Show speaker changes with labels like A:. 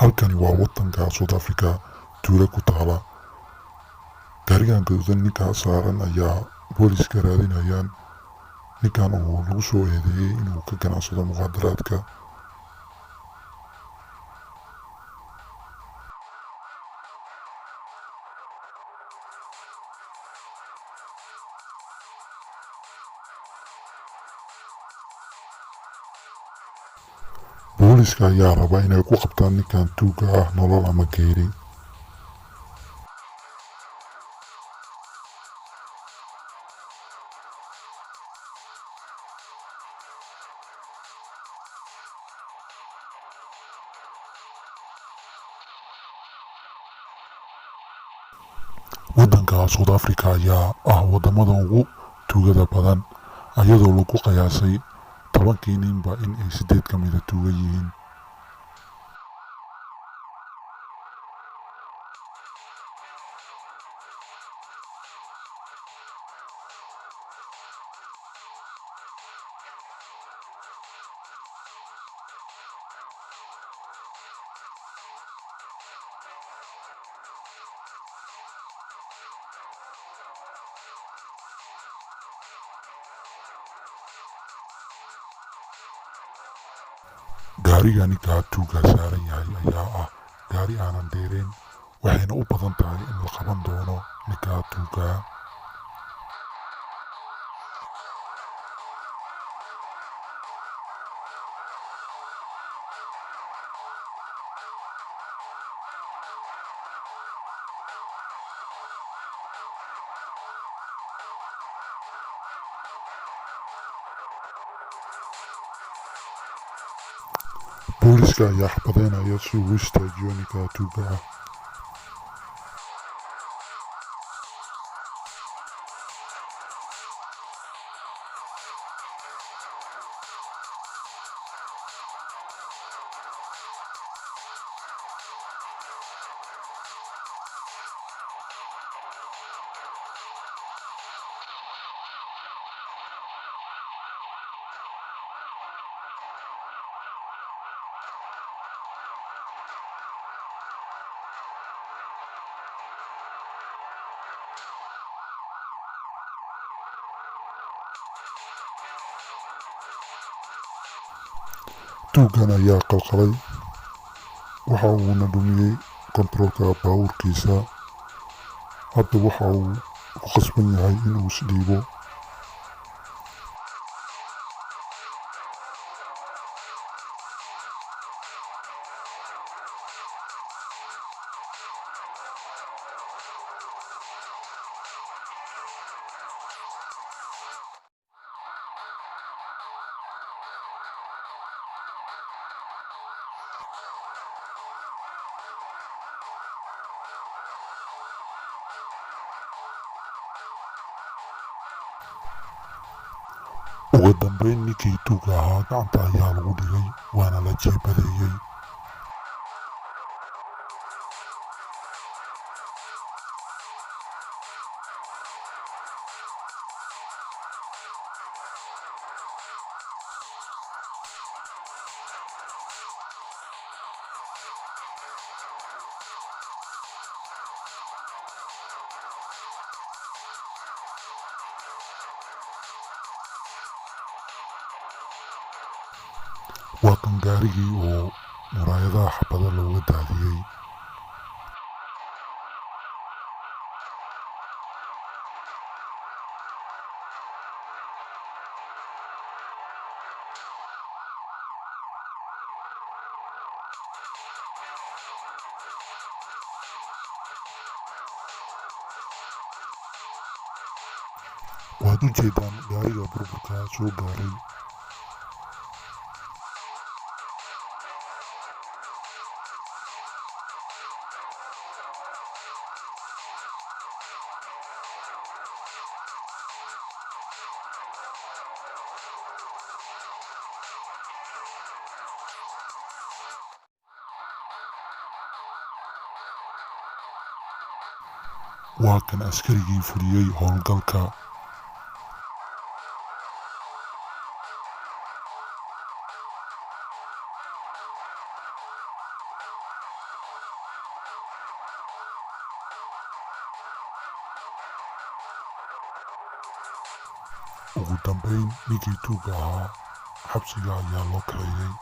A: Halkani waa wadanka South Africa, tuulo ku taala. Gaarigan gaduudan ninkaa saaran ayaa booliska raadinayaan, ninkan uu lagu soo eedeeyey inuu ka ganacsado muqaadaraadka. Booliska ayaa raba inay ku qabtaan ninkan tuugga ah nolol ama geeri. Wadanka South Africa ayaa ah wadamada ugu tuugada badan, ayadoo lagu qiyaasay 10kii ninba in ay 8 ka mida tuuga yihiin. Gaariga ninkaa tuuga saaran yahay ayaa ah gaari aanan dheereyn, waxayna u badan tahay in la qaban doono ninkaa tuugaa. Booliska ayaa xabadeynaya si uu u istaajiyo ninkaa tuuga ah. Tuuggan ayaa qalqalay, waxa uuna dhumiyey kontaroolka baabuurkiisa. Hadda waxa uu ku qasban yahay inuu isdhiibo. Ugu dambeyn ninkii tuugga ahaa gacanta ayaa lagu dhigay, waana la jeebadeeyey. Waa kan gaarigii oo muraayadaha xabada looga daadiyey. Waad u jeedaan gaariga burburka soo gaaray. Waa kan askarigii fuliyey howlgalka. Ugu dambayn, ninkii tuugga ahaa xabsiga ayaa loo kaxeeyey.